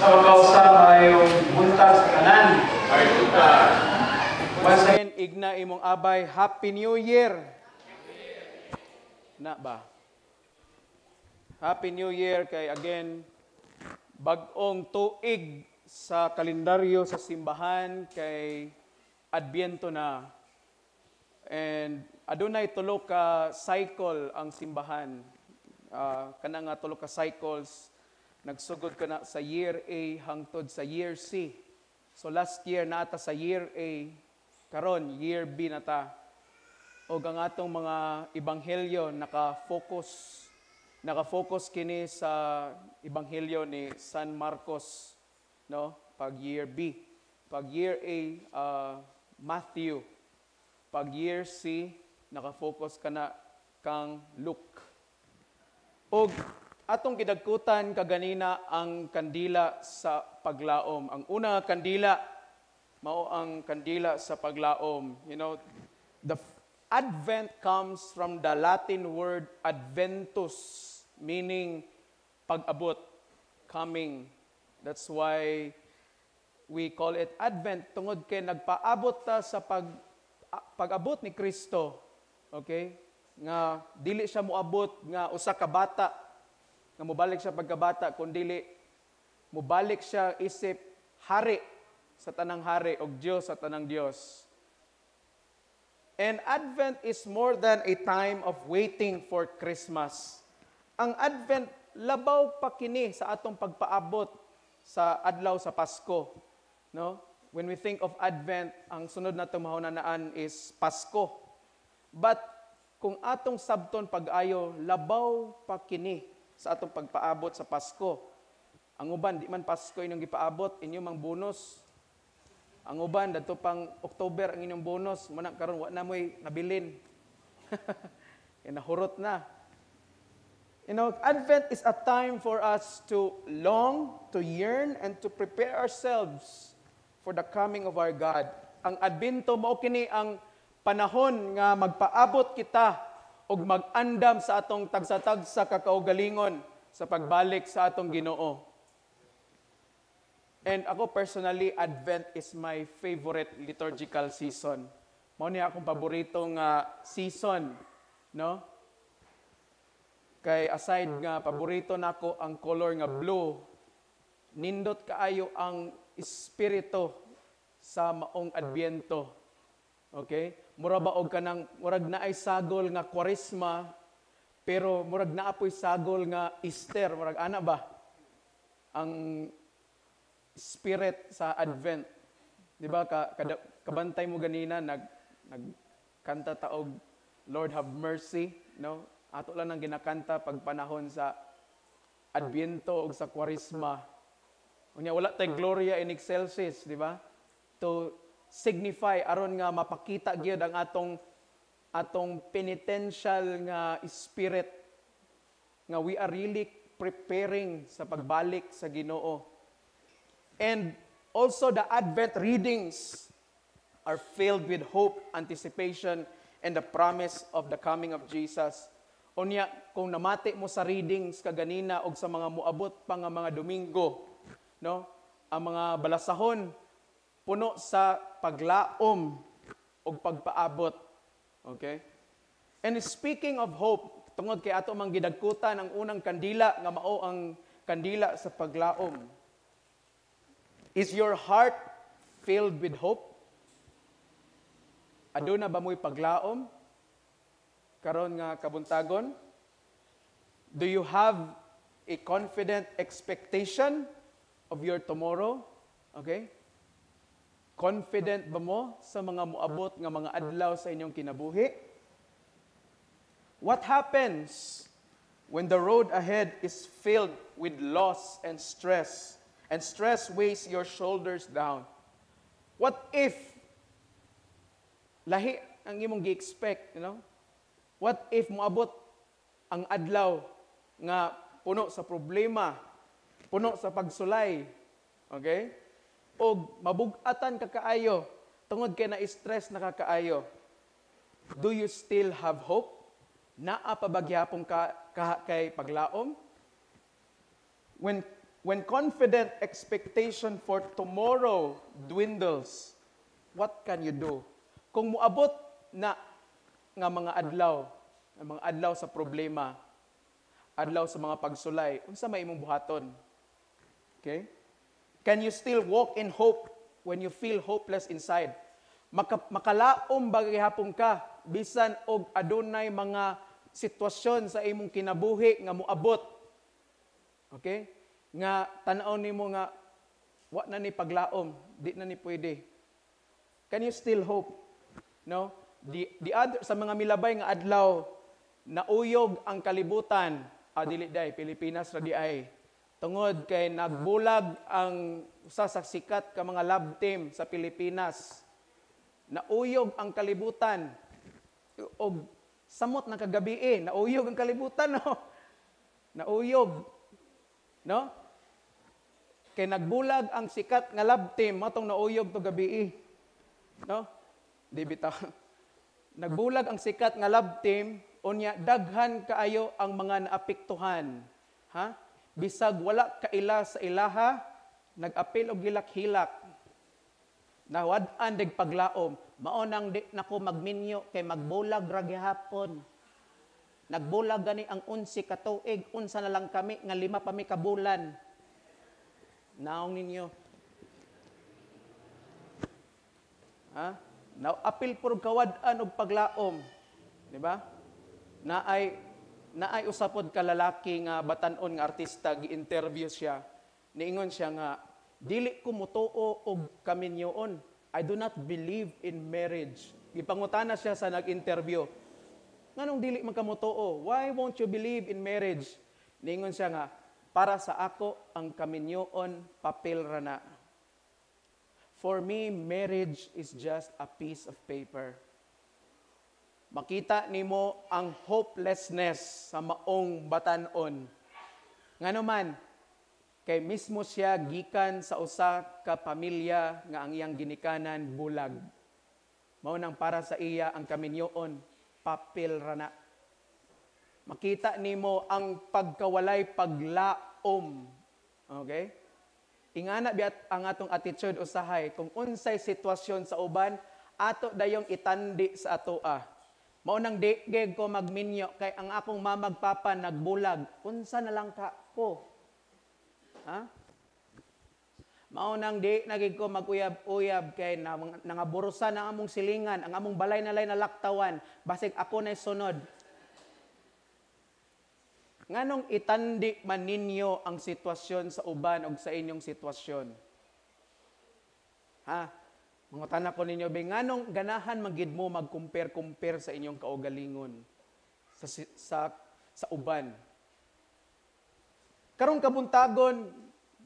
Sa makausa, maayong buntag sa tanan. Once again, igna imong abay, Happy New Year. Na ba? Happy New Year kay again bag-ong tuig sa kalendaryo sa simbahan kay Adbyento na. And adunay tulo ka cycle ang simbahan. Kana nga tulo ka cycles, nagsugod ka na sa year A hangtod sa year C. So last year naa ta sa year A, karon year B na ta. Og ang atong mga ebanghelyo naka-focus kini sa ebanghelyo ni San Marcos, no? Pag year B. Pag year A, Matthew. Pag year C, naka-focus kana kang Luke. Og atong gidagkutan kaganina ang kandila sa paglaom. Ang una nga kandila mao ang kandila sa paglaom. The Advent comes from the Latin word adventus, meaning pag-abot, coming. That's why we call it Advent, tungod kay nagpaabot ta sa pag-abot ni Kristo. Okay? Nga dili siya moabot nga usa ka bata, nga mobalik siya pagkabata, kun dili mobalik siya isip hari sa tanang hari og Dios sa tanang Dios. And Advent is more than a time of waiting for Christmas. Ang Advent, labaw pa kini sa atong pagpaabot sa adlaw sa Pasko. No? When we think of Advent, ang sunod natong mahunanaan is Pasko. But kung atong sabton pag-ayo, labaw pa kini sa atong pagpaabot sa Pasko. Ang uban, di man Pasko inyong gipaabot, inyong mang bonus. Ang uban, dadto pang October ang inyong bonus, mao na karon wa na mo'y nabilin. Kaya nahurot na. Advent is a time for us to long, to yearn, and to prepare ourselves for the coming of our God. Ang Adbento mao kini ang panahon nga magpaabot kita og mag-andam sa atong tagsa-tagsa kakaugalingon sa pagbalik sa atong Ginoo. And ako personally, Advent is my favorite liturgical season. Mao ni akong paboritong season, no? Kay aside nga paborito nako ang color nga blue, nindot kaayo ang espiritu sa maong Adbyento. Okay? Mura ba og kanang murag naay sagol nga Kwaresma, pero murag naa poy sagol nga Easter, murag ana ba? Ang spirit sa Advent. Di ba kabantay mo ganina, nagkanta ta og "Lord Have Mercy", no? Ato lang nang ginakanta pag panahon sa Adbyento ug sa Kwaresma. Unya wala tay "Gloria in Excelsis", di ba? To signify, aron nga mapakita gyud ang atong penitential nga spirit nga we are really preparing sa pagbalik sa Ginoo. And also the Advent readings are filled with hope, anticipation, and the promise of the coming of Jesus. Unya, kung namati mo sa readings kaganina og sa mga muabot pa nga mga Domingo, no? Ang mga balasahon puno sa paglaom og pagpaabot. Okay? And speaking of hope, tungod kay ato mang gidagkutan ang unang kandila nga mao ang kandila sa paglaom. Is your heart filled with hope? Aduna ba mo'y paglaom karon nga kabuntagon? Do you have a confident expectation of your tomorrow? Okay? Confident ba mo sa mga muabot nga mga adlaw sa inyong kinabuhi? What happens when the road ahead is filled with loss and stress weighs your shoulders down? What if lahi ang imong gi-expect? What if moabot ang adlaw nga puno sa problema, puno sa pagsulay, okay? Og mabug-atan ka kaayo tungod kay na-stress na ka kaayo. Do you still have hope? Naa pa ba gihapon ka kay paglaom? When When confident expectation for tomorrow dwindles, what can you do? Kung muabot na nga mga adlaw, ang mga adlaw sa problema, adlaw sa mga pagsulay, unsa may imong buhaton? Okay? Can you still walk in hope when you feel hopeless inside? Makalaom ba gihapon ka bisan og adunay mga sitwasyon sa imong kinabuhi nga moabot? Okay? Nga tan-aw nimo nga wa na ni paglaom, di na ni pwede. Can you still hope? No? The other sa mga milabay nga adlaw, nauyog ang kalibutan. Ah, dili day, Pilipinas ra di ay. Tungod kay nagbulag ang usa sa sikat ka mga love team sa Pilipinas. Nauyog ang kalibutan. Og samot ng kagabi eh, nauyog ang kalibutan, no? Nauyog. No? Kay nagbulag ang sikat nga love team, matong nauyog to gabi eh. No? Di bitaw. Nagbulag ang sikat nga love team, unya daghan kaayo ang mga naapektuhan. Ha? Bisag wala kaila sa ilaha, nag-apil og hilak-hilak. Nawad-an dig paglaom. Mao nang di nako magminyo kay magbulag ra gihapon. Nagbulag gani ang 11 ka tuig, unsa na lang kami nga 5 pa mi ka bulan. Naong ninyo. Ha? Now, apil puro kawad-an og paglaom. Di ba? Naay usapod ka lalaki nga batan-on nga artista, gi-interview siya. Niingon siya nga, dili ko mutuo og kaminyoon. I do not believe in marriage. Gipangutana siya sa nag-interview. Nganong dili man ka mutuo? Why won't you believe in marriage? Niingon siya nga, para sa ako ang kaminyoon papel ra na. For me, marriage is just a piece of paper. Makita nimo ang hopelessness sa maong batan-on. Ngano man, kay mismo siya gikan sa usa ka pamilya nga ang iyang ginikanan bulag. Mao nang para sa iya ang kaminyoon, papel ra na. Makita nimo ang pagkawalay paglaom. Okay? Ingana biya ang atong attitude usahay kung unsay sitwasyon sa uban, ato dayong itandi sa atoa. Mao nang di gid ko magminyo kay ang akong mamagpapa nagbulag. Unsa na lang ka ko? Ha? Mao nang di na gid ko maguyab-uyab kay nangaburusan ang among silingan, ang among balay nalay nalaktawan, basig ako nay sunod. Nganong itandi man ninyo ang sitwasyon sa uban og sa inyong sitwasyon? Ha? Mangutana ko ninyo, be, nganong ganahan man gid mo mag-compare-compare sa inyong kaugalingon sa uban? Karong kabuntagon,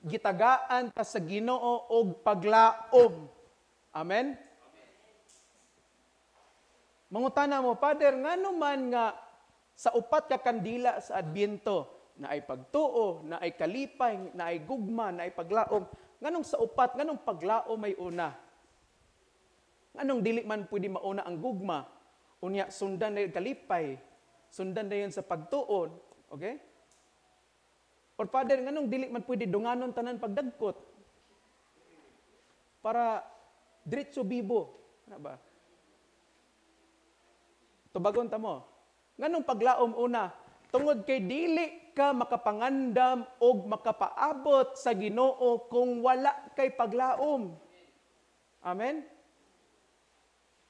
gitagaan ta sa Ginoo og paglaom. Amen? Mangutana mo, Father, ngano man nga sa upat ka kandila sa Adbyento, na ay pagtuo, na ay kalipay, na ay gugma, na ay paglaom, nganong sa upat, nganong paglaom may una? Nganong dili man pwede mauna ang gugma? Unya, sundan na yung kalipay, sundan na yun sa pagtuon, okay? Or Father, nganong dili man pwede dunganon tanan pagdagkot? Para diretso bibo. Ano ba? Tubagon ta mo. Nganong paglaom una? Tungod kay dili ka makapangandam og makapaabot sa Ginoo kung wala kay paglaom. Amen?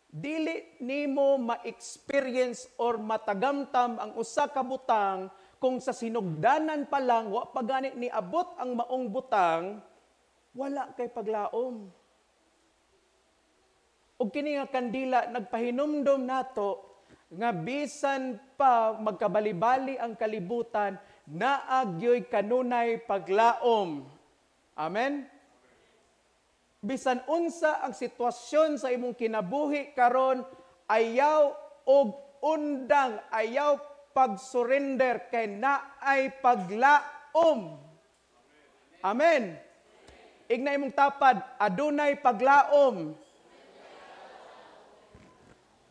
Dili nimo ma-experience or matagamtam ang usa ka butang kung sa sinugdanan pa lang wa pa gani niabot ang maong butang, wala kay paglaom. Og kini nga kandila nagpahinumdom nato nga bisan pa magkabalibali ang kalibutan, naa gyoy kanunay paglaom. Amen? Bisan unsa ang sitwasyon sa imong kinabuhi karon, ayaw og undang, ayaw pag-surrender kay naay paglaom. Amen. Igna imong tapad, adunay paglaom.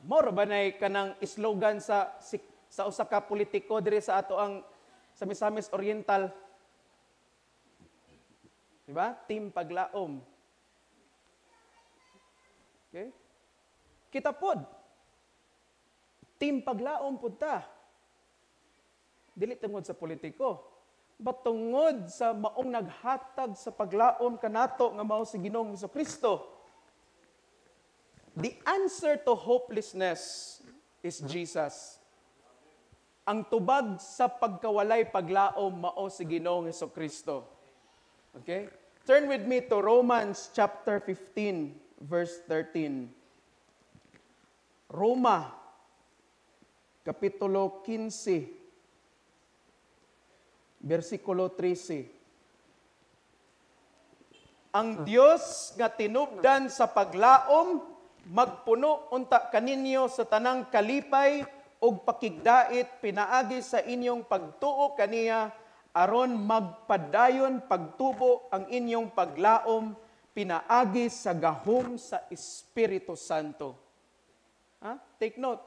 Moro ba nay kanang slogan sa usa ka politiko diri sa ato ang sa Misamis Oriental? Di ba? Team Paglaom. Okay? Kita pod. Team Paglaom pod ta. Dili tungod sa politiko, but tungod sa maong naghatag sa paglaom kanato nga mao si Ginoong Kristo. The answer to hopelessness is Jesus. Ang tubag sa pagkawalay paglaom mao si Ginoong Kristo. Okay? Turn with me to Romans chapter 15 verse 13. Roma kapitulo 15 versikulo 13. Ang Dios nga tinubdan sa paglaom magpuno unta kaninyo sa tanang kalipay ug pakigdait pinaagi sa inyong pagtuo kaniya, aron magpadayon pagtubo ang inyong paglaom pinaagi sa gahom sa Espiritu Santo. Ha? Take note.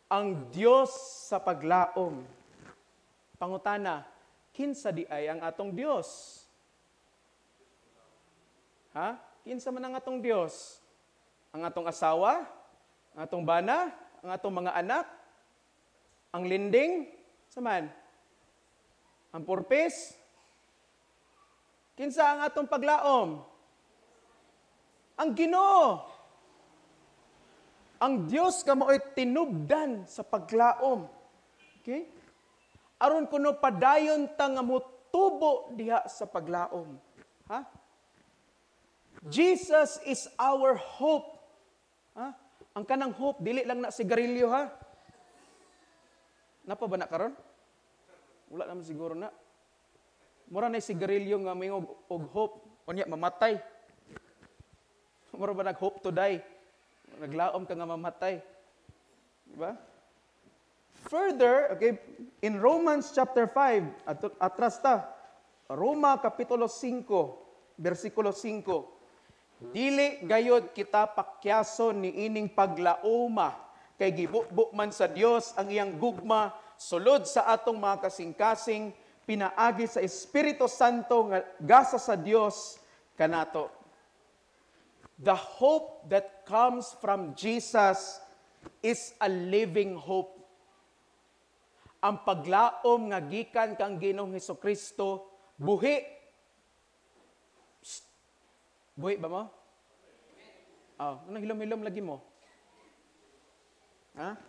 Ang Dios sa paglaom. Pangutana, kinsa di ay ang atong Dios? Ha? Kinsa man ang atong Dios? Ang atong asawa? Ang atong bana? Ang atong mga anak? Ang linding? Saman? Ang purpose? Kinsa ang atong paglaom? Ang Ginoo. Ang Dios ka mao'y tinubdan sa paglaom. Okay? Aron kuno padayon ta nga motubo diha sa paglaom. Ha? Jesus is our hope. Ha? Ang kanang hope dili lang na sigarilyo, ha. Napa ba na karon? Wala naman siguro na. Mura na sigarilyo nga moingon og hope, unya mamatay. Mura ba nag hope to die? Naglaom ka nga mamatay. Di ba? Further, okay, in Romans chapter 5, atras ta. Roma kapitulo 5, versikulo 5. Dili gayod kita pakyason ni ining paglaoma, kay gibubo man sa Dios ang iyang gugma sulod sa atong mga kasing-kasing pinaagi sa Espiritu Santo nga gasa sa Dios kanato. The hope that comes from Jesus is a living hope. Ang paglaom nga gikan kang Ginoong Hesukristo buhi. Psst. Buhi ba mo? Oh, anong hilom-hilom lagi mo? Ha?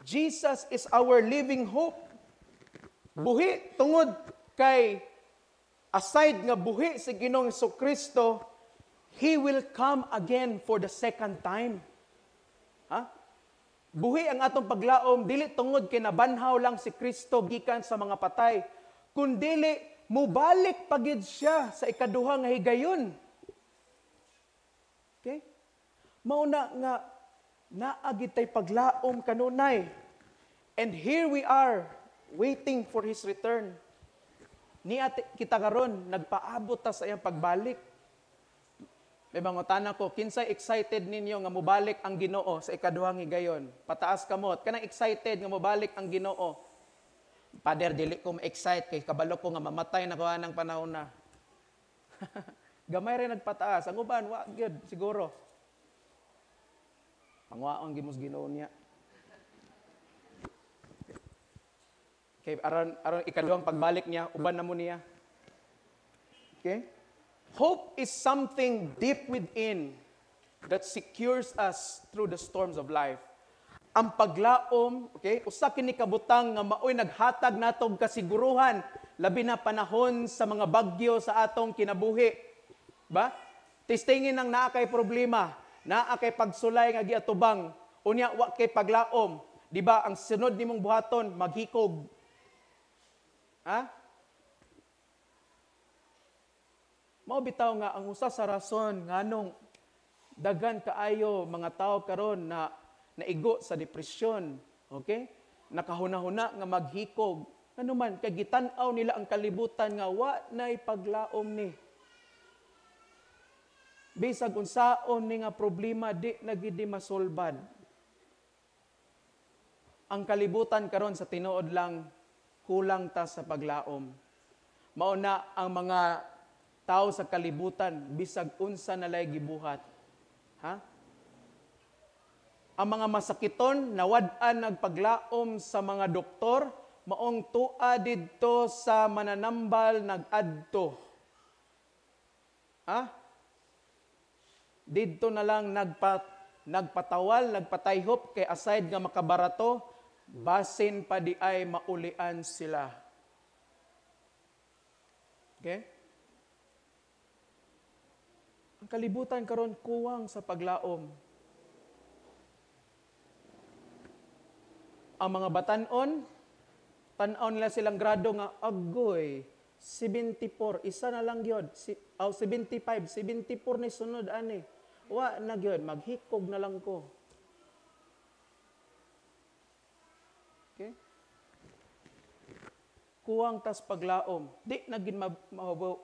Jesus is our living hope. Buhi tungod kay aside nga buhi si Ginoong Hesukristo, He will come again for the second time. Ha? Buhi ang atong paglaom, dili tungod kay nabanhaw lang si Kristo gikan sa mga patay, kundili mubalik pagid siya sa ikaduha nga higayon. Okay? Mao na nga naa gid tay paglaom kanunay. And here we are waiting for His return. Niya kita karon nagpaabot ta sa iyang pagbalik. May mangutana ko, kinsay excited ninyo nga mobalik ang Ginoo sa ikaduhang higayon? Pataas kamot. Kanang excited nga mobalik ang Ginoo. Father, dili ko ma-excite kay kabalo ko nga mamatay na ko anang panahon na. Gamay rin nagpataas. Ang uban, wa gyud siguro. Pangwaon gimos Ginoo niya. Okay, aron aron ikaduhang pagbalik niya, uban na mo niya. Okay? Hope is something deep within that secures us through the storms of life. Ang paglaom, okay, usa kini kabutang nga maoy naghatag natong kasiguruhan labi na panahon sa mga bagyo sa atong kinabuhi. Ba? Testingin ang naa kay problema, naa kay pagsulay nga giatubang, unya wa kay paglaom. Di ba ang sunod nimong buhaton maghikog? Ha? Mao bitaw nga ang usa sa rason nganong daghan kaayo mga tawo karon na naigo sa depresyon, okay? Nakahuna-huna nga maghikog. Ano man kay gitan-aw nila ang kalibutan nga wa nay paglaom ni. Bisag unsaon ni nga problema di na gid masolbad. Ang kalibutan karon sa tinuod lang kulang ta sa paglaom. Mao na ang mga tao sa kalibutan, bisag unsa na lay gibuhat. Ha? Ang mga masakiton, nawad-an nagpaglaom sa mga doktor, maong tua didto sa mananambal nag-adto. Ha? Didto na lang nagpatawal, nagpatayhop, kay aside nga makabarato, basin pa di ay maulian sila. Okay? Ang kalibutan karon kuwang sa paglaom. Ang mga batan-on, tan-aw nila silang grado nga, agoy, 74, isa na lang yun. 75, 74 ni sunod, ani. Wa na yun, maghikog na lang ko. Okay? Kuwang tas paglaom. Di na gid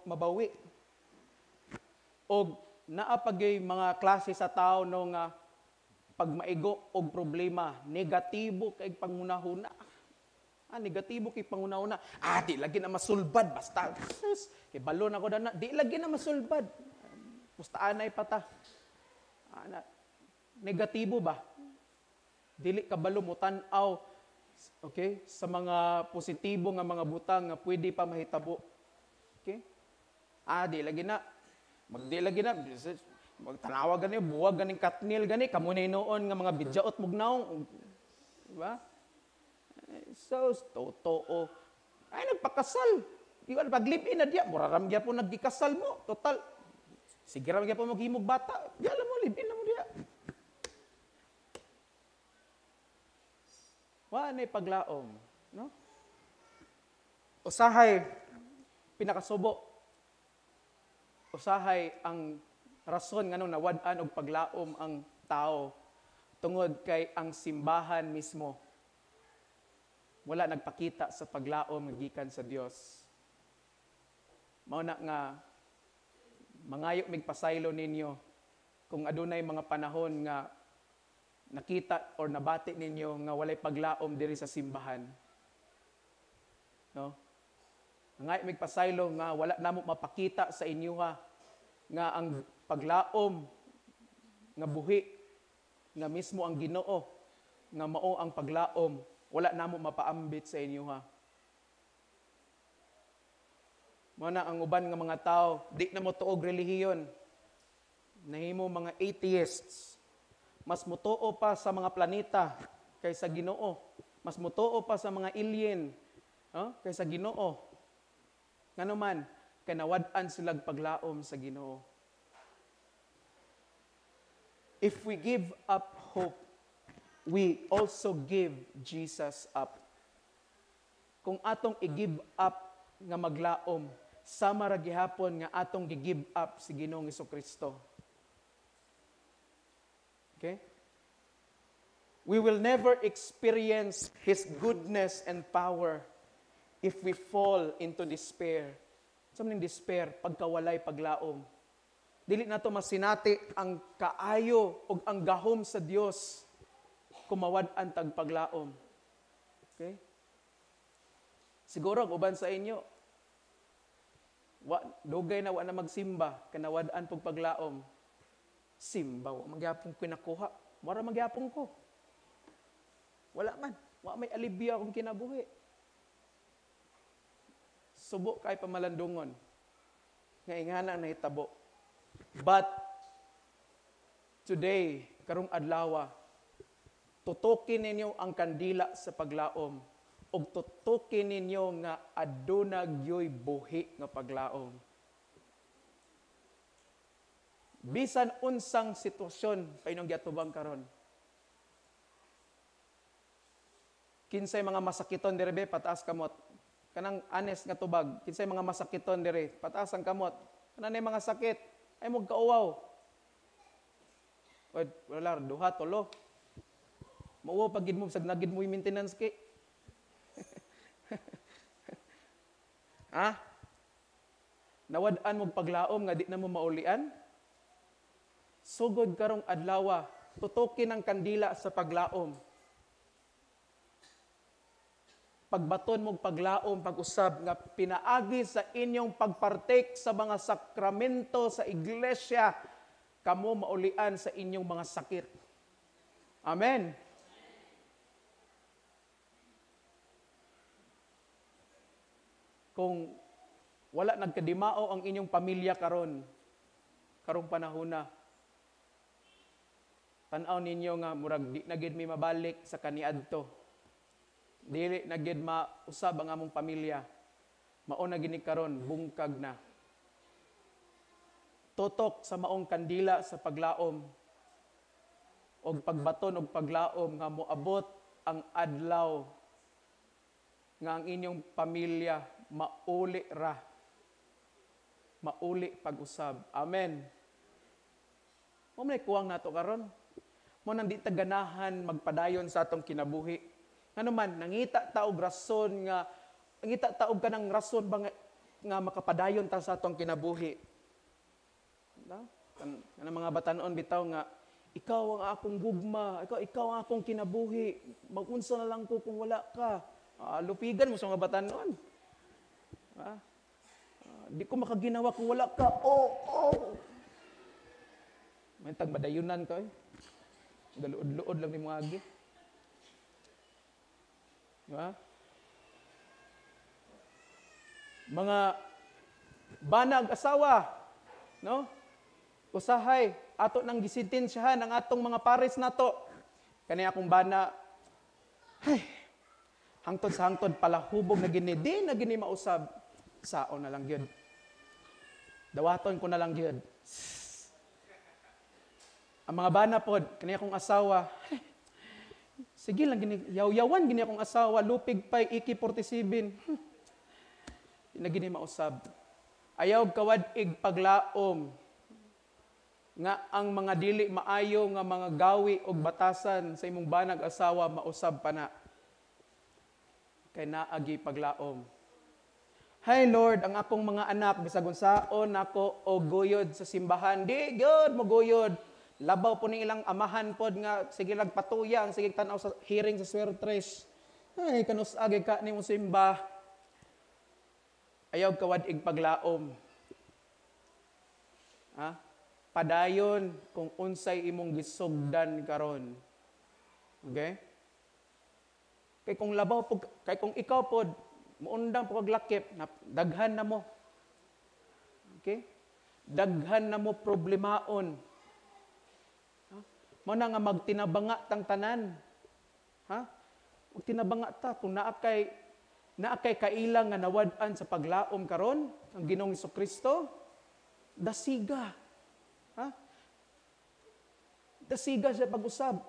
mabawi. Og naapagay mga klase sa tao no nga pagmaigo og problema, negatibo kay pangunahuna. Negatibo kay pangunahuna. Di lagi na masulbad basta. Sus, kay balon ako dana, di lagi na masulbad. Basta anay pata. Ana, negatibo ba? Dili kabalo mo tan-aw, okay, sa mga positibo nga mga butang nga pwede pa mahitabo. Okay? Di lagi na. Magdi lagi na. Magtanawa gani, buwag ganing katnil gani, kamo na noon nga mga bidyaot mugnaong. Diba? So, totoo. Ay, nagpakasal. Iwan, pag-live-in na diya, muraram gyapon nagikasal mo. Total. Sige ram gyapon maghimog bata. Di alam mo, live-in na mo diya. Wa na paglaom. No? Usahay, pinakasubo. Usahay ang rason nganong nawad-an og paglaom ang tao tungod kay ang simbahan mismo wala nagpakita sa paglaom nga gikan sa Dios. Mao na nga mangayo mig pasaylo ninyo kung adunay mga panahon nga nakita or nabati ninyo nga walay paglaom diri sa simbahan. No? Mangayo mig pasaylo nga wala namo mapakita sa inyo nga ang paglaom nga buhi nga mismo ang Ginoo nga mao ang paglaom wala namo mapaambit sa inyo ha. Mao na ang uban nga mga tao di na mo tuog relihiyon, nahimo mga atheists, mas motuo pa sa mga planeta kaysa Ginoo, mas motuo pa sa mga alien, kaysa Ginoo. Ngano man kay nawad-an silag paglaom sa Ginoo. If we give up hope, we also give Jesus up. Kung atong i-give up nga maglaom, sama ra gihapon nga atong gi-give up si Ginoong Hesukristo. Okay? We will never experience His goodness and power if we fall into despair. Sa maning despair, pagkawalay paglaom. Dili nato masinati ang kaayo ug ang gahom sa Dios kung mawad-an tag paglaom. Okay? Siguro ang uban sa inyo, dugay na wa na magsimba, kanawad-an pug paglaom. Simba, wa magyapon kinakuha. Mura magyapon ko. Wala man. Wa may alibya akong kinabuhi. Subo kay pamalandungon. Nga ingana ang nahitabo. But today, karong adlawa, tutukin ninyo ang kandila sa paglaom ug tutukin ninyo nga aduna gyoy buhi nga paglaom. Bisan unsang sitwasyon pa inyong giatubang karon. Kinsay mga masakiton diri be, pataas kamot. Kanang honest nga tubag, kinsay mga masakiton diri, pataas ang kamot. Kanang mga sakit, ay mo kauwaw. Wala, duha, tulo. Mauwaw pag gid mo, sag nagid mo yung maintenance kay. Ha? Nawad-an mo paglaom nga di na mo maulian? Sugod karong adlawa, tutukin ang kandila sa paglaom. Pagbaton mo paglaom, pag-usab nga pinaagi sa inyong pagpartake sa mga sakramento sa iglesia, kamo maulian sa inyong mga sakit. Amen. Kung wala nagkadimao ang inyong pamilya karon, karong panahona, tan-aw ninyo nga murag di na gid mi mabalik sa kaniadto. Dili na gid mausab ang among pamilya. Mao na gini karon, bungkag na. Tutok sa maong kandila sa paglaom og pagbaton og paglaom nga moabot ang adlaw nga ang inyong pamilya mauli ra. Mauli pag-usab. Amen. Mo man kuwang nato karon. Mo nang di ta ganahan magpadayon sa atong kinabuhi. Ngano man nangita ta og rason nga nangita ta og kanang rason ba nga makapadayon ta sa atong kinabuhi. No? Kanang mga batan-on bitaw nga ikaw ang akong gugma, ikaw ang akong kinabuhi. Magunsa na lang ko kung wala ka. Lupigan mo sa mga batan-on. Di ko makaginawa kung wala ka. Oh, oh. May tagmadayunan ka eh. Galuod-luod lang ni mga agi. Diba? Mga banag asawa, no? Usahay ato nang gisintensyahan ang atong mga pares nato. Kani akong bana, ay, hangtod sa hangtod palahubog na gini, di na gini mausab. Sao na lang gyud. Dawaton ko na lang gyud. Ang mga bana pod, kani akong asawa, ay, sige lang gini, yaw-yawan gini akong asawa, lupig pay AK-47. Di na gini mausab. Ayaw kawad-ig paglaom nga ang mga dili maayo nga mga gawi og batasan sa imong banag asawa mausab pa na. Kay naagi paglaom. Hi Lord, ang akong mga anak bisag unsaon nako og guyod sa simbahan, di gyud mo guyod. Labaw po ni ilang amahan pod nga sige lang patuyang, sige tan-aw sa hearing sa swertres. Ay kanus agi ka nimo simba. Ayaw kawad-ig paglaom. Ha? Padayon kung unsay imong gisugdan karon. Okay? Kay kung labaw pod, kay kung ikaw pod muundang po kag lakip, daghan na mo. Okay? Daghan na mo problemaon. Ha? Mao na nga magtinabanga tang tanan. Ha? Magtinabanga ta kung naa kay kaila nga nawad-an sa paglaom karon ang Ginoong Hesukristo, dasiga. Ha? Dasiga sa pag-usab.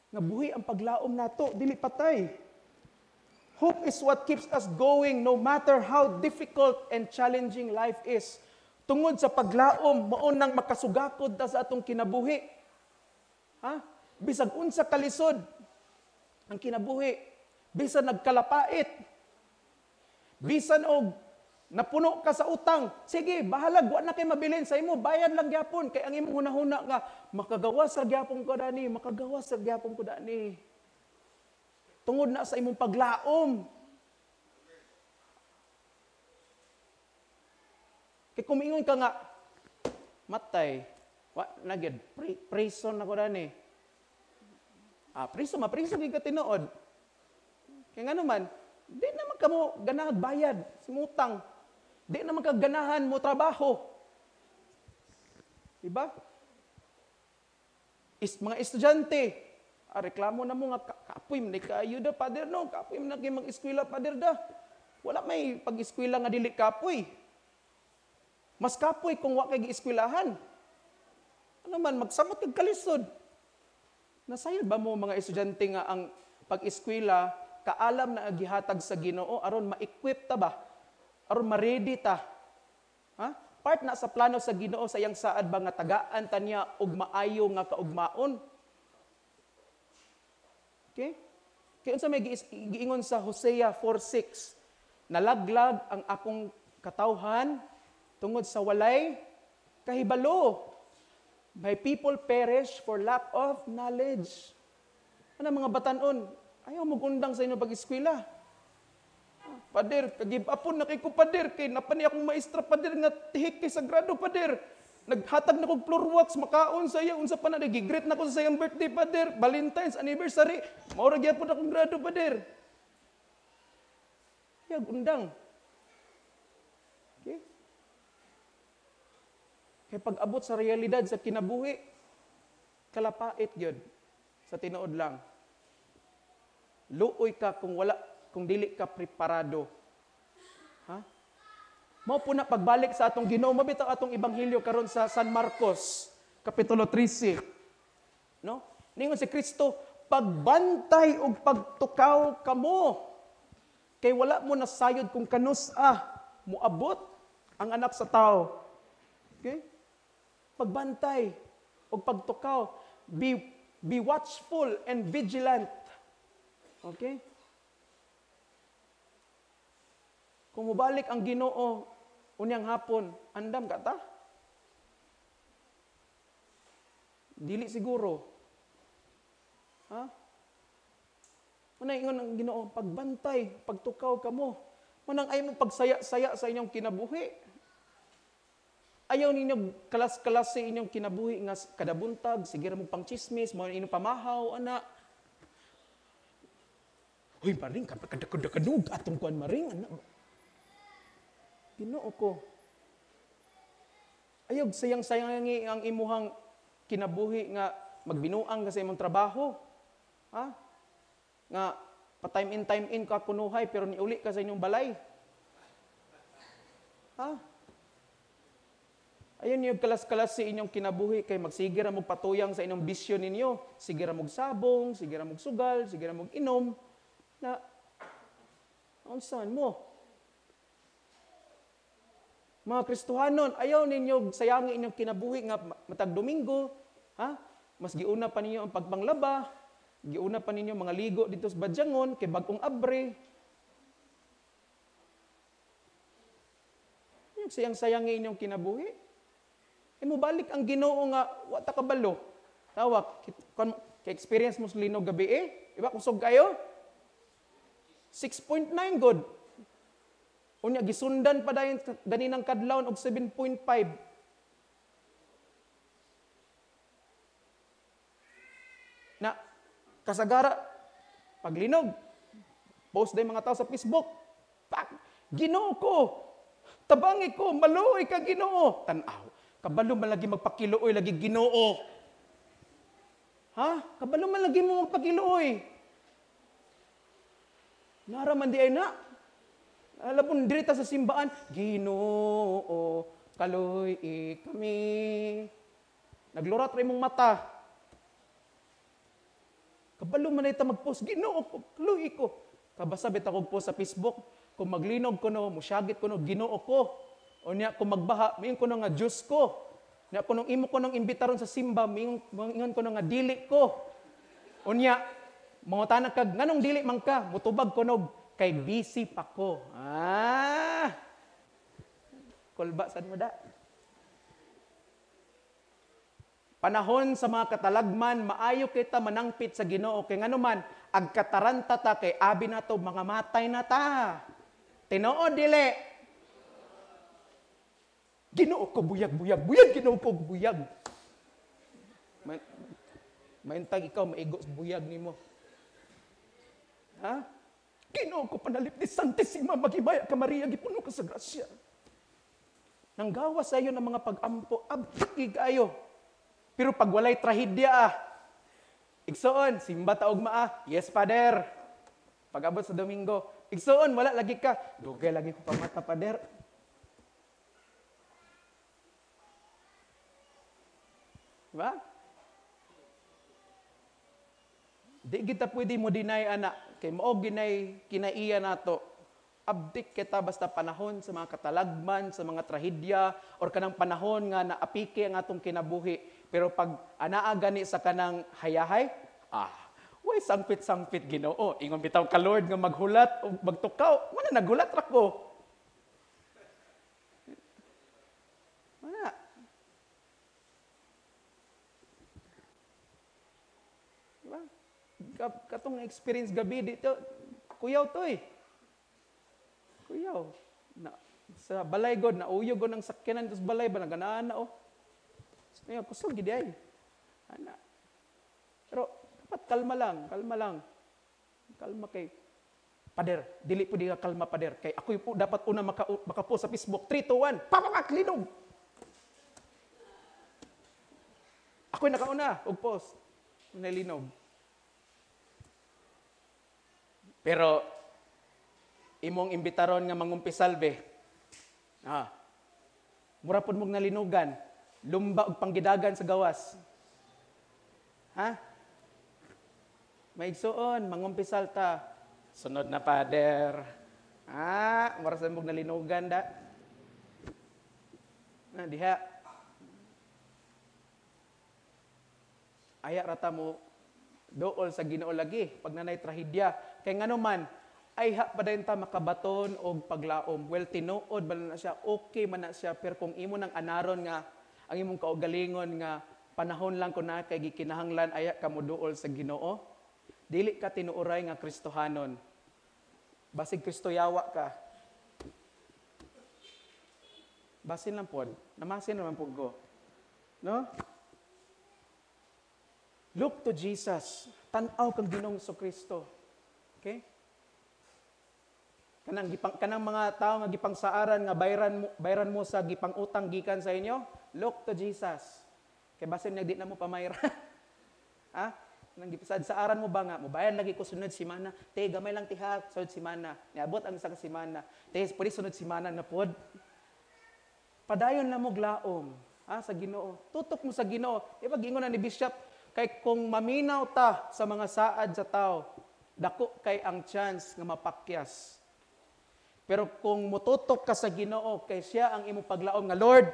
Nga buhi ang paglaom nato, dili patay. Hope is what keeps us going no matter how difficult and challenging life is. Tungod sa paglaom, mao nang makasugakod ta sa atong kinabuhi. Ha? Bisag unsa kalisod ang kinabuhi, bisan nagkalapait, bisan og napuno ka sa utang, sige, bahalag, wa na kay mabilin sa imo, bayad lang gyapon kay ang imong hunahuna nga makagawas ra gyapon ko dani, makagawas ra gyapon ko dani. Tungod na sa imong paglaom. Kay kung miingon ka nga matay, wa na gyud prison na ko dani. Ah, priso, mapriso gyud ka tinuod. Kay ngano man, di naman kamo ganahan bayad sa utang. Di naman ka ganahan mo trabaho. Diba? Mga estudyante, reklamo na mo nga, kapoy man kayo da, Father, no? Kapoy man kayo mag-eskwela, Father, da. Wala may pag-eskwela nga dili kapoy. Mas kapoy kung wa kay gi-eskwelahan. Ano man, magsamot kag kalisod. Nasayod ba mo mga estudyante nga ang pag-eskwela, kaalam na gihatag sa Ginoo aron ma-equip ta ba? Aron ma-ready ta. Ha? Part na sa plano sa Ginoo sa iyang saad ba nga tagaan ta niya og maayo nga kaugmaon. Okay? Kaya unsa may giingon sa Hosea 4:6, nalaglag ang akong katawhan tungod sa walay kahibalo. My people perish for lack of knowledge. Ano mga batanon? Ayaw magundang sa inyong pag-eskwela. Pader, kagib apon na kay ko, pader, kay napani akong maestra, pader, nga tihik kay sagrado, pader. Naghatag na kog floor wax, makaon sa iya, unsa pa na, nagigreet na ko sa iyang birthday, pader, Valentine's, anniversary, maura gyapon akong grado, pader. Yag undang. Okay? Kay pag-abot sa realidad sa kinabuhi, kalapait gyud sa tinuod lang. Luoy ka kung wala, kung dili ka preparado. Ha? Mao po na pagbalik sa atong Ginoo, mabitaw atong ebanghelyo karon sa San Marcos, kapitulo 13. No? Ningon si Kristo, pagbantay og pagtukaw kamo. Kay wala mo nasayod kung kanus-a moabot ang anak sa tao. Okay? Pagbantay og pagtukaw, be watchful and vigilant. Okay? Kung mobalik ang Ginoo unyang hapon, andam ka ta? Dili siguro. Ha? Manay ingon ang Ginoo, pagbantay, pagtukaw kamo. Manang ay mo pagsaya-saya sa inyong kinabuhi. Ayaw ninyo kalas-kalas sa inyong kinabuhi nga kada buntag, sige ra mo pang chismis, mo inyong pamahaw, ana. Uy, maring, kadakadakadug, atong kuan maring, ana. Ginoo ko. Ayaw, sayang-sayang ang imuhang kinabuhi nga magbinuang ka sa imong trabaho. Ha? Nga, pa time in ka kunuhay, pero niuli ka sa inyong balay. Ha? Ayun yung kalas-kalas sa inyong kinabuhi, kay magsigira mong patuyang sa inyong bisyo ninyo. Sigira mong sabong, sigira mong sugal, sigira mong inom. Na, unsan mo? Mga Kristohanon, ayaw ninyo sayangi inyong kinabuhi nga matag Domingo, ha? Mas giuna pa ninyo ang pagpanglaba, giuna pa ninyo mga ligo dito sa Badyangon, kay bagong abre. Yung sayang-sayangi inyong kinabuhi. E mobalik ang Ginoo nga wa ta kabalo. Tawak, kay experience mo sa linog gabi eh. Iba kusog kayo? 6.9 good. Unya gisundan pa dayon ganinang kadlawon og 7.5. Na kasagara paglinog, post day mga tao sa Facebook. Pak, Ginoo ko. Tabangi ko, maluoy ka Ginoo. Tan-aw, kabalo man lagi magpakiluoy lagi Ginoo. Ha? Kabalo man lagi mo magpakiluoy. Nara man di ay na. Alam mo, dirita sa simbaan, Ginoo, kaloy kami. Naglurat ra imong mata. Kabalo man ita mag-post, Ginoo, kaloy ko. Kabasa bit ako post sa Facebook, kung maglinog ko no, musyagit ko no, Ginoo ko. O niya, kung magbaha, miingon ko no nga Diyos ko. Niya, kung imo ko nang imbitaron sa simba, miingon ko no nga dili ko. O niya, mangutana kag, nganong dili man ka, mutubag ko no, kay busy pa ko. Ah! Kulba, saan mo da? Panahon sa mga katalagman, maayo kita manangpit sa Ginoo. Kay ngano man, agkataranta ta kay abi na to, mga matay na ta. Tinuod dili. Ginoo ko buyag, buyag, buyag, Ginoo ko buyag. Maintag ikaw, maigo sa buyag nimo. Ha? Ginoo ko panalip ni Santissima, maghimaya ka Maria, gipuno ka sa grasya. Nanggawa sa iyo ng mga pag-ampo, abdi kayo. Pero pag walay trahedya, igsoon, simba taog maa, yes, Father. Pag-abot sa Domingo, igsoon, wala lagi ka. Dugay lagi ko pamata, Father. Diba? Di kita pwede mo deny, anak. Kay mao ginay kinaiya nato. Abdik kita basta panahon sa mga katalagman, sa mga trahedya, or kanang panahon nga naapike ang atong kinabuhi. Pero pag anaa gani sa kanang hayahay, way sangpit-sangpit Ginoo. Ingon bitaw ka Lord nga maghulat o magtukaw. Wala naghulat ra ko. Wala. Diba? Katong experience gabi dito, kuyaw to eh. Kuyaw. Na, sa balay god, nauyog god ang sakyanan sa balay ba, naganaan na oh. Kaya kusog gid ay. Ana. Pero dapat kalma lang, kalma lang. Kalma kay Pader, dili po di ka kalma, pader. Kay ako po dapat una makapost sa Facebook. 3, 2, 1, papapak, linog! Ako'y nakauna, og post. Nalinog. Pero, imong imbitaron nga mangumpisal be. Ah, mura pod mong nalinugan. Lumba og panggidagan sa gawas. Ha? Maigsuon, mangumpisal ta. Sunod na, pader. Ah, mura sa mong nalinugan da. Na, diha. Aya rata mo dool sa Ginoo lagi pag nanay trahedya. Kay ngano man ay ha pa dayon ta makabaton og paglaom. Well, tinuod ba na siya, okay man na siya, pero kung imo nang anaron nga ang imong kaugalingon nga panahon lang kun na kay gikinahanglan aya ka mo duol sa Ginoo, dili ka tinuoray nga Kristohanon. Basig Kristo yawa ka. Basin lang pod, namasin naman pod ko. No? Look to Jesus. Tan-aw kang Ginoong Kristo. Okay? Kanang mga tao nga gipangsaaran nga bayran mo sa gipangutang gikan sa inyo, look to Jesus. Kay basin nga di na mo pamayra. Ha? Nang gipasadsaaran mo ba nga mobayad lagi ko sunod semana, te gamay lang tiha sunod semana. Niabot ang isa ka semana. Te pwede sunod semana na pod. Padayon na mo glaom, ha, sa Ginoo. Tutok mo sa Ginoo. Di ba giingon na ni Bishop, kay kung maminaw ta sa mga saad sa tao, dako kay ang chance nga mapakyas. Pero kung mututok ka sa Ginoo, kay siya ang imong paglaom nga Lord,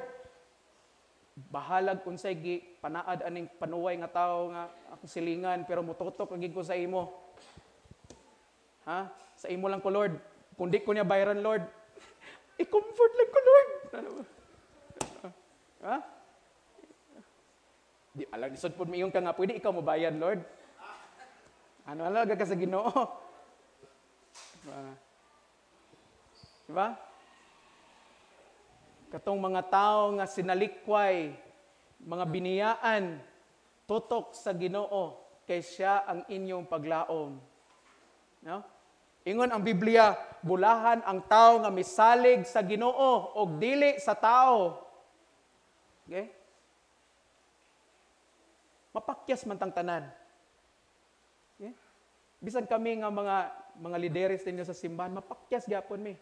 bahalag unsay gi panaad aning panuway nga tao nga akong silingan, pero mututok lagi ko sa imo. Ha? Sa imo lang ko, Lord. Kung di ko niya bayaran, Lord, i-comfort lang ko, Lord. Ha? Di alam, lisod po miingon ka nga, pwede ikaw mobayad, Lord. Ano alaga ka sa Ginoo? Diba? Katong mga tao nga sinalikway, mga biniyaan, tutok sa Ginoo, kay siya ang inyong paglaom. No? Ingon ang Biblia, bulahan ang tao nga misalig sa Ginoo og dili sa tao. Okay? Mapakyas man tang tanan. Okay? Bisan kami nga mga lideres ninyo sa simbahan, mapakyas gyapon mi.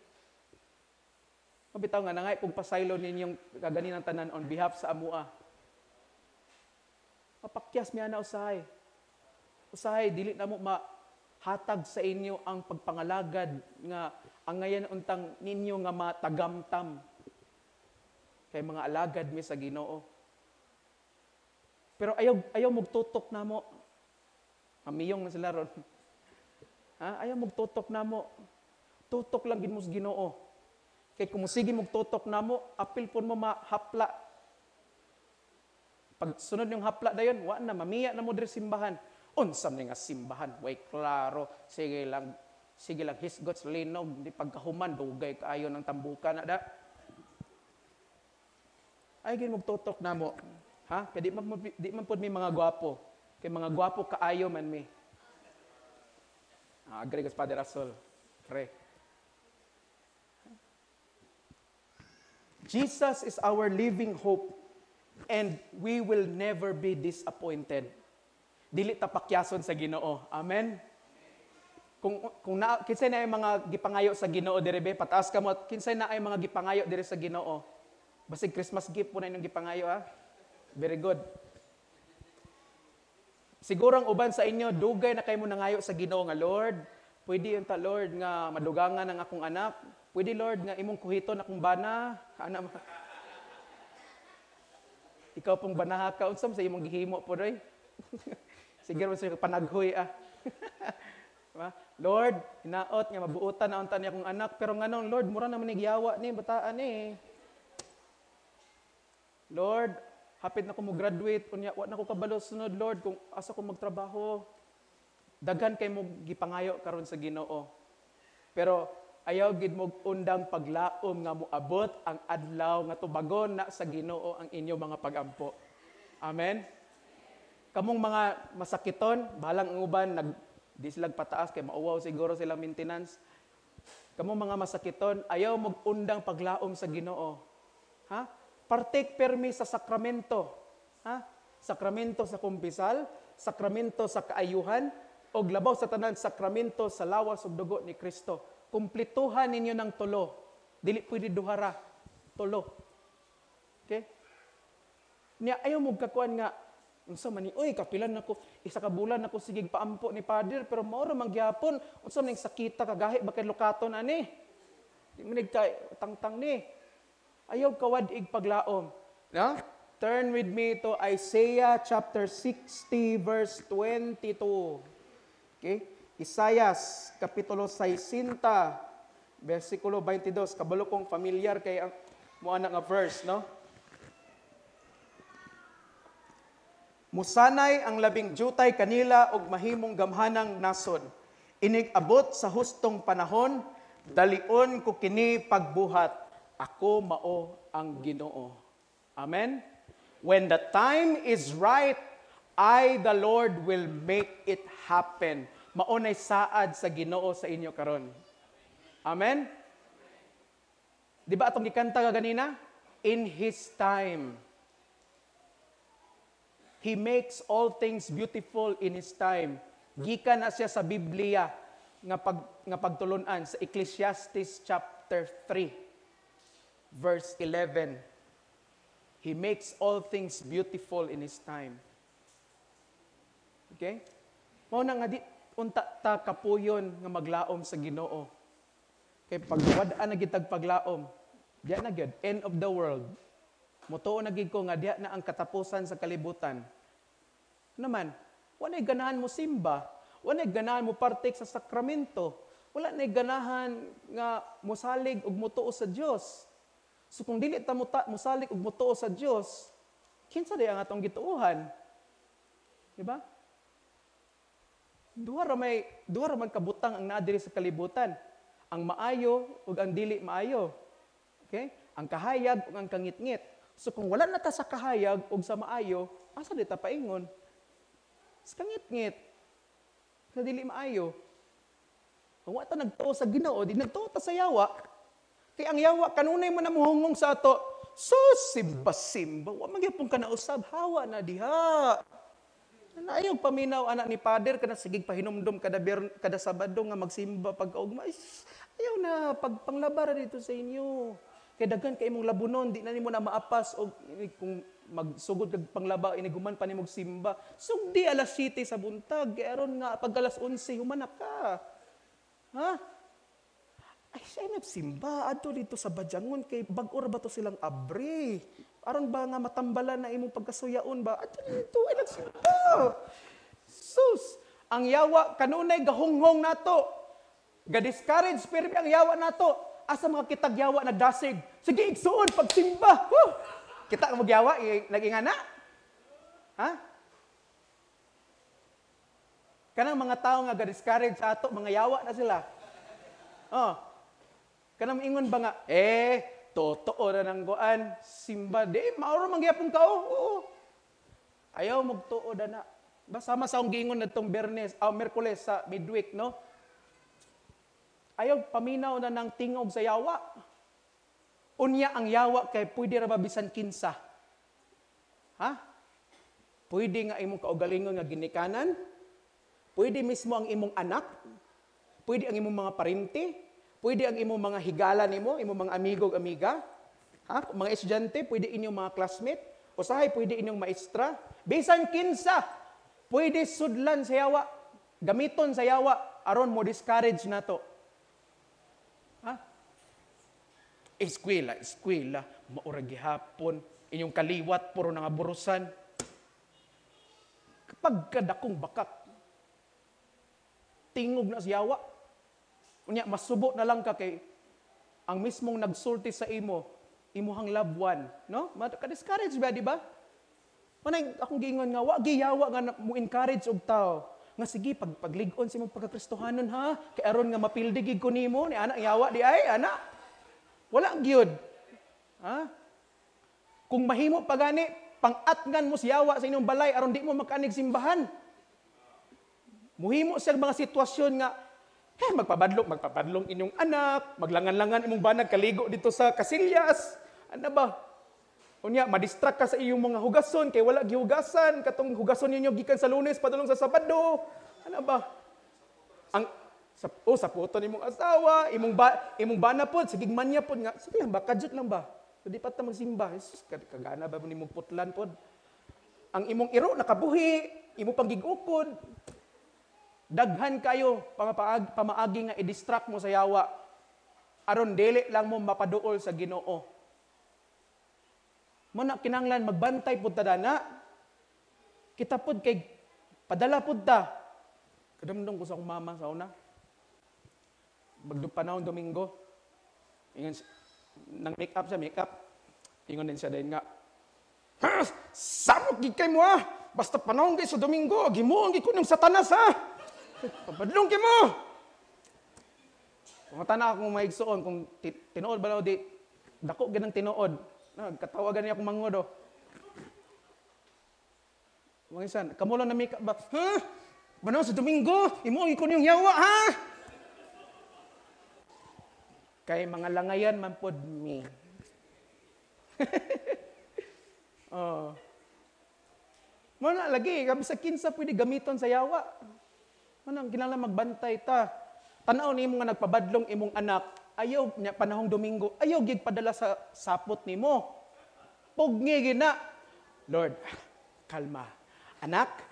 Mabitaw nga nangay kung pasaylo ninyong kaganinang tanan on behalf sa amua. Mapakyas mi ana usahay. Usahay dili na mo mahatag sa inyo ang pagpangalagad nga angayan untang ninyo nga matagamtam kay mga alagad mi sa Ginoo. Pero ayaw mugtutok na mo. Mamiyong na sila ron. Ha? Ayaw mugtutok na mo. Tutok lang gid mo sa Ginoo. Kay kung musige mugtutok na mo, apil pud mo mahapla. Pag sunod yung hapla dayon, wa na, mamiya na mo diri simbahan. Unsa man nga simbahan? Way klaro. Sige lang hisgot sa linog, di pagkahuman dugay kaayo ng tambukan na da. Ay gid mugtutok na mo. Ha? Kay di man pud mi mga gwapo. Kay mga gwapo kaayo man mi. Ah, agree ka sa Father Asol. Pre. Jesus is our living hope and we will never be disappointed. Dili ta pakyason sa Ginoo. Amen. Kung na kinsay na ay mga gipangayo sa Ginoo diri be, pataas ka mo, kinsay na ay mga gipangayo diri sa Ginoo. Basig Christmas gift po na inyong gipangayo, ha? Very good. Siguro ang uban sa inyo, dugay na kayo mo nangayo sa Ginoo nga, Lord, pwede yun ta, Lord, nga madugangan ang akong anak. Pwede, Lord, nga imong kuhiton akong bana. Ana ma. Ikaw pong banaha ka, unsam sa imong gihimo po, doy. Sige, sa panaghoy, ah. Diba? Lord, hinaot nga mabuotan na unta niya akong anak, pero nganong, Lord, mura naman ni giyawa ni bataan ni. Lord, hapit na ko mo graduate, unya wa na ko kabalo sunod, Lord, kung asa ko magtrabaho. Daghan kay mo gipangayo karon sa Ginoo. Pero ayaw gid mo undang paglaom nga moabot ang adlaw nga tubagon na sa Ginoo ang inyong mga pagampo. Amen. Kamong mga masakiton, bahalang ang uban nag di sila pataas kay mauwaw siguro sila maintenance. Kamong mga masakiton, ayaw mag-undang paglaom sa Ginoo. Ha? Partake permi sa sakramento. Ha? Sakramento sa kumpisal, sakramento sa kaayuhan, og labaw sa tanan, sakramento sa lawas ug dugo ni Kristo. Kumplituhan ninyo ng tulo. Dili pwede duhara. Tulo. Okay? Niya ayaw mo kakuan nga unsa man ni, oy, kapilan nako, isa ka bulan nako sige paampo ni Father, pero mao ra man gyapon. Unsa man ning sakita, kagahi ba kay lukaton ani, di man kay tangtang ni. Ayaw kawad-ig paglaom, no? Turn with me to Isaiah chapter 60 verse 22. Okay? Isaias kapitulo 60 versikulo 22. Kabalo kong familiar kay ang mo ana nga verse, no? Musanay ang labing jutay kanila og mahimong gamhanang nasod. Inig abot sa hustong panahon, dalion ko kini pagbuhat. Ako mao ang Ginoo. Amen? When the time is right, I, the Lord, will make it happen. Mao nay saad sa Ginoo sa inyo karon. Amen? Di ba atong gikanta ganina? In His time. He makes all things beautiful in His time. Gikan na siya sa Biblia nga pagtulunan sa Ecclesiastes chapter 3, verse 11. He makes all things beautiful in His time. Okay? Mao na nga di unta ta kapuyon nga maglaom sa Ginoo. Kay pagwad-an na gitag paglaom, diya na gyud, end of the world. Mutuo na gid ko nga diya na ang katapusan sa kalibutan. Ano man, walay ganahan mo simba, walay ganahan mo partake sa sakramento, wala nay ganahan nga mosalig ug mutuo sa Dios. So kung dili ta mosalig ug mutuo sa Dios, kinsa day ang atong gituohan? Di ba? Duha ra man kabutang ang naa diri sa kalibutan. Ang maayo ug ang dili maayo. Okay? Ang kahayag ug ang kangitngit. So kung wala na ta sa kahayag ug sa maayo, asa di ta paingon? Sa kangitngit. Sa dili maayo. Kung wa ta nagtuo sa Ginoo, di nagtuo ta sa yawa. Kay ang yawa kanunay man namuhungong sa ato. So simba-simba, wa man gyapon ka nausab, hawa na diha. Ayaw paminaw anak ni Father kana sige pahinumdum kada Sabado nga magsimba pagkaugma. Ayaw na pagpanglabara dito sa inyo. Kay daghan kay imong labunon, di na nimo na maapas og kung magsugod kag panglaba iniguman pa nimo simba. Sugdi alas 7 sa buntag kay aron nga pag alas 11 human na ka. Ha? Ay siya nagsimba adto dito sa Badyangon kay bag-o ra ba to silang abri. Aron ba nga matambalan na imong pagkasuyaon ba? Adto dito ay nagsimba. Sus, ang yawa kanunay gahunghong nato. Ga-discourage pirmi ang yawa nato. Asa mga kitag yawa nagdasig. Sige igsuon pagsimba. Woo! Kita ka magyawa nagingana? Ha? Kanang mga tao nga ga-discourage sa ato, mga yawa na sila. Oh. Kanang ingon ba nga, totoo na nang guan, simba, di, mauro man gyapon ka, oo. Ayaw magtuo na na. Basama sa akong giingon natong Biyernes, Miyerkules sa midweek, no? Ayaw paminaw na ng tingog sa yawa. Unya ang yawa kay pwede ra ba bisan kinsa? Ha? Pwede nga imong kaugalingon nga ginikanan? Pwede mismo ang imong anak? Pwede ang imong mga parente? Pwede ang imong mga higala nimo, imong mga amigo ug amiga? Ha? Mga estudyante, pwede inyong mga classmate? Usahay pwede inyong maestra? Bisan kinsa, pwede sudlan sa yawa, gamiton sa yawa aron mo discourage nato. Ha? Eskwela, eskwela, maura gihapon, inyong kaliwat puro nga burusan. Pagkadakong bakak, tingog na sa yawa. Unya, masubo na lang ka kay ang mismong nagsulti sa imo, imuhang loved one, no? Ka-discourage ba, di ba? Manay akong giingon nga wa giyawa nga mo encourage og tao. Nga sige, paglig-on sa imong pagkakristohanon ha, kay aron nga mapildi gid ko nimo ni ana yawa di ay ana. Wala gyud. Ha? Kung mahimo pa gani, pang-atngan mo si yawa sa inyong balay aron di mo makanig simbahan. Muhimo siya mga sitwasyon nga magpapadlong inyong anak, maglangan-langan imong banag kaligo dito sa Kasilyas. Ano ba? Unya, madistract ka sa iyong mga hugason kay wala gihugasan katong hugason ninyo gikan sa Lunes padulong sa Sabado. Ano ba? Ang sa sa puto nimong asawa, imong bana pod, sige manya pod nga, sige lang ba, kadyot lang ba? So, di pa ta magsimba. Jesus, kagana ba nimong putlan pod? Ang imong iro nakabuhi, imo pang gigukod. Daghan kayo pamaagi nga i-distract mo sa yawa aron dili lang mo mapaduol sa Ginoo. Mo na kinahanglan magbantay pud ta dana. Kita pud kay padala pud ta. Kadamdong ko sa akong mama sa una. Magdupanahon Domingo. Ingon nang make up siya, make up. Ingon din siya dayon nga, "Ha, samok gid kay mo ha. Basta panahon kay sa Domingo, gimuon gid ko ng Satanas ha. Papadlong kay mo." Pangutan-a akong maigsuon kung tinuod ba daw di dako gid ang tinuod. Nagkatawagan niya akong mangod oh. Mga isan, kamo lang na make up ba? Ha? Panahon sa Domingo, imo ko niyong yawa ha. Kay mga langayan man pod mi. Oh. Mo na lagi, sa kinsa pwede gamiton sa yawa. Mo na kinahanglan magbantay ta. Tan-aw nimo nga nagpabadlong imong anak, ayaw niya panahong Domingo, ayaw gid padala sa sapot nimo. Pugni gid na. Lord, kalma. Anak,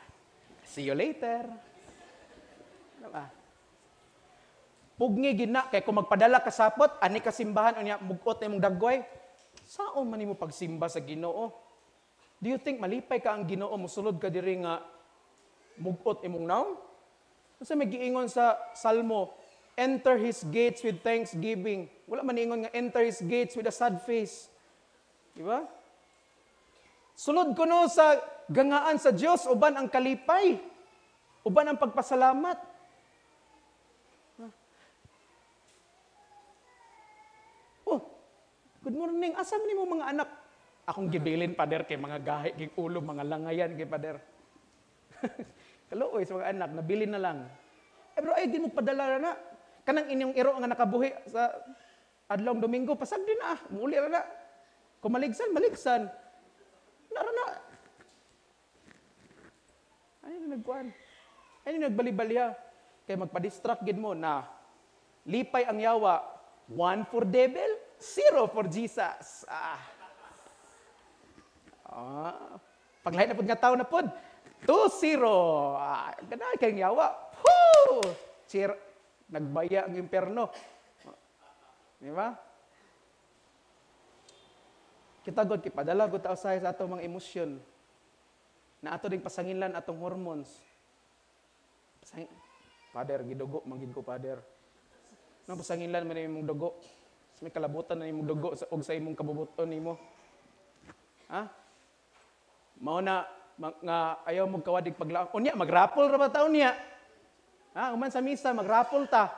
see you later. Ano ba? Pugni gid na kay kung magpadala ka sapot, ani ka simbahan unya mugot na imong dagway. Saon man nimo pagsimba sa Ginoo? Do you think malipay ka ang Ginoo mosulod ka diri nga mugot imong nawong? Unsa may giingon sa Salmo? Enter his gates with thanksgiving. Wala man ingon nga enter his gates with a sad face. Di ba? Sulod kuno sa gangaan sa Dios uban ang kalipay, uban ang pagpasalamat. Oh, good morning. Asa man nimo mga anak? Akong gibilin, Pader, kay mga gahi kay ulo, mga langayan kay Pader. Kaluoy sa mga anak, nabilin na lang. Eh bro, ay di mo padala na. Kanang inyong iro nga nakabuhi sa adlong Domingo, pasag din na, muli ra na. Kung maligsan, maligsan. Nara na. Ay na nagkuan. Ay na nagbalibalya. Kay magpa-distract gid mo na lipay ang yawa, 1 for devil, 0 for Jesus. Ah. Paglahi na pod nga tao na pod, 2-0. Ah, ganahan kayong yawa. Woo! Cheer. Nagbaya ang imperno. Di ba? Kita god kipadala god ta usahay sa atong mga emosyon. Na ato ding pasanginlan atong hormones. Father, gidugo man gid ko, Father. No pasanginlan man imong dugo. May kalabutan na imong dugo sa og sa imong kabubuton nimo. Ha? Mao na nga ayaw mo kawadig paglaom. Unya magrapol ra ba ta unya? Ha, human sa misa magrapol ta.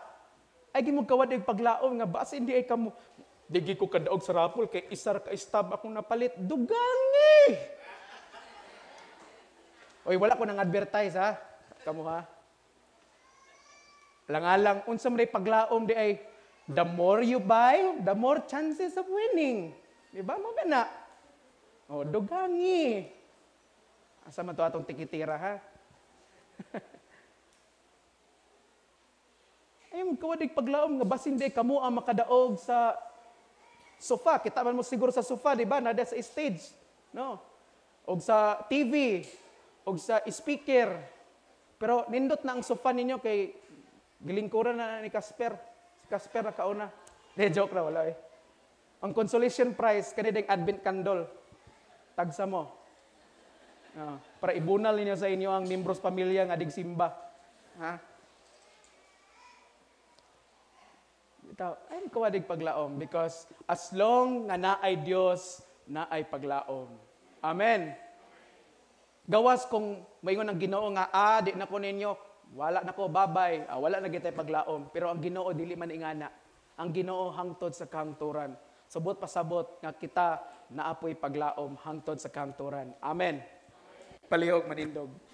Ay gi mo kawadig paglaom nga basin di ay kamo. Di gi ko kadaog sa rapol kay isa ra ka stab akong napalit. Dugangi. Oy, wala ko nang advertise ha. Kamo ha. Langalang unsa man paglaom di ay the more you buy, the more chances of winning. Di ba mo ba na? Oh, dugangi. Asa man to atong tikitira ha? Ay mo kawadig paglaom nga basin di kamo ang makadaog sa sofa. Kita man mo siguro sa sofa, di ba? Nada sa stage, no? Og sa TV, og sa speaker. Pero nindot na ang sofa ninyo kay gilingkuran na ni Casper. Si Casper na kauna. De joke ra wala eh. Ang consolation prize kani ding Advent candle. Tagsa mo. Para ibunal ninyo sa inyo ang membros pamilya nga digsimba. Ha? Ito, ay kawadig paglaom because as long nga naay Dios, naay paglaom. Amen. Gawas kung maingon ang Ginoo nga di na ko ninyo Wala na ko, babay. Ah, wala na gitay paglaom. Pero ang Ginoo dili man ingana. Ang Ginoo hangtod sa kahangturan. Subot pasabot nga kita naapoy paglaom hangtod sa kahangturan. Amen. Palihog manindog.